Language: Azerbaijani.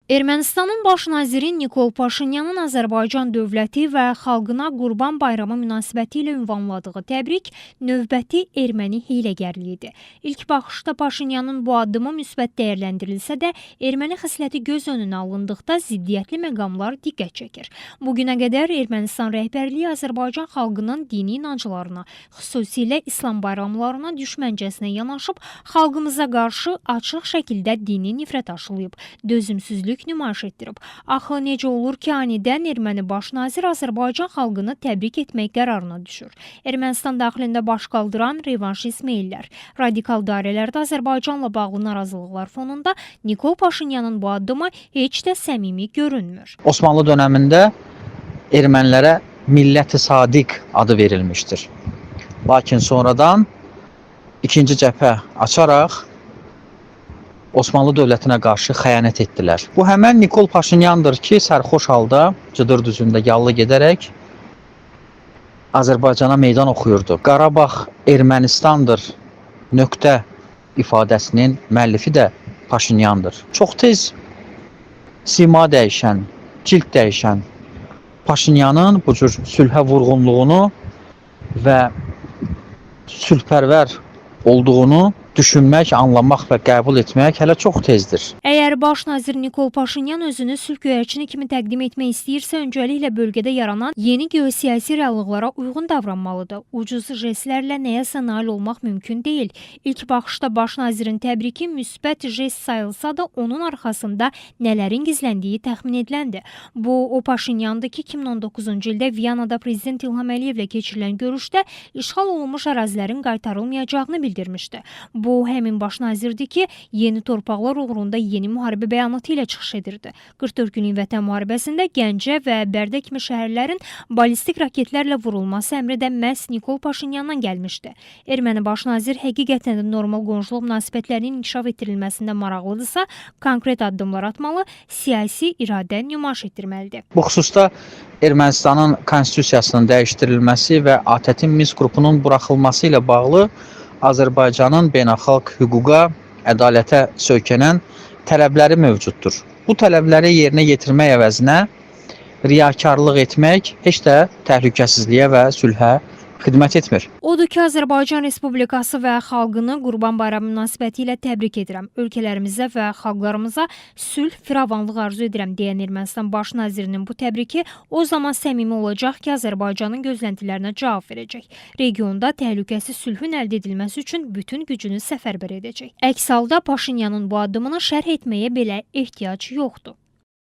Ermənistanın baş naziri Nikol Paşinyanın Azərbaycan dövləti və xalqına Qurban Bayramı münasibətilə ilə ünvanladığı təbrik növbəti erməni hiyləgərliyidir. İlk baxışda Paşinyanın bu addımı müsbət dəyərləndirilsə də, erməni xisləti göz önünə alındıqda ziddiyyətli məqamlar diqqət çəkir. Bu günə qədər Ermənistan rəhbərliyi Azərbaycan xalqının dini inanclarına, xüsusilə İslam bayramlarına düşməncəsinə yanaşıb, xalqımıza qarşı açıq şəkildə dini nifrət aşılayıb, dözümsüzlük nümayiş etdirib. Axı necə olur ki, anidən erməni baş nazir Azərbaycan xalqını təbrik etmək qərarına düşür? Ermənistan daxilində baş qaldıran revanşist meyillər, radikal dairələrdə Azərbaycanla bağlı narazılıqlar fonunda Nikol Paşinyanın bu addımı heç də səmimi görünmür. Osmanlı döneminde Ermənilere Millet-i Sadik adı verilmiştir. Lakin sonradan ikinci cəbhə açaraq Osmanlı dövlətinə qarşı xəyanət etdilər. Bu həmən Nikol Paşinyandır ki, sərxoş halda Cıdır düzündə yallı gedərək Azərbaycana meydan oxuyurdu. Qarabağ Ermənistandır nöqtə ifadəsinin müəllifi də Paşinyandır. Çox tez sima dəyişən, cild dəyişən Paşinyanın bu cür sülhə vurğunluğunu və sülhpərvər olduğunu düşünmək, anlamaq və qəbul etmək hələ çox tezdir. Əgər baş nazir Nikol Paşinyan özünü sülh göyərçini kimi təqdim etmək istəyirsə, öncəliklə bölgədə yaranan yeni geosiyasi reallıqlara uyğun davranmalıdır. Ucuz jestlərlə nəyəsə nail olmaq mümkün deyil. İlk baxışda baş nazirin təbriki müsbət jest sayılsa da, onun arxasında nələrin gizləndiyi təxmin ediləndir. Bu, o Paşinyandır ki, 2019-cu ildə Viyanada prezident İlham Əliyevlə keçirilən görüşdə işğal olunmuş ərazilərin qaytarılmayacağını bildirmişdi. Bu, həmin baş nazirdir ki, yeni torpaqlar uğrunda yeni müharibə bəyanatı ilə çıxış edirdi. 44 günlük Vətən müharibəsində Gəncə və Bərdə kimi şəhərlərin ballistik raketlərlə vurulması əmri də məhz Nikol Paşinyandan gəlmişdi. Erməni baş nazir həqiqətən də normal qonşuluq münasibətlərinin inkişaf etdirilməsində maraqlıdırsa, konkret addımlar atmalı, siyasi iradə nümayiş etdirməlidir. Bu xüsusda Ermənistanın konstitusiyasının dəyişdirilməsi və ATƏT-in Minsk qrupunun buraxılması ilə bağlı Azərbaycanın beynəlxalq hüquqa, ədalətə söykənən tələbləri mövcuddur. Bu tələbləri yerinə yetirmək əvəzinə riyakarlıq etmək heç də təhlükəsizliyə və sülhə xidmət etmir. Odur ki, Azərbaycan Respublikası və xalqını Qurban Bayramı münasibətilə təbrik edirəm. Ölkələrimizə və xalqlarımıza sülh, firavanlıq arzu edirəm deyən Ermənistan baş nazirinin bu təbriki o zaman səmimi olacaq ki, Azərbaycanın gözləntilərinə cavab verəcək. Regionda təhlükəsiz sülhün əldə edilməsi üçün bütün gücünü səfərbər edəcək. Əks halda Paşinyanın bu addımını şərh etməyə belə ehtiyac yoxdur.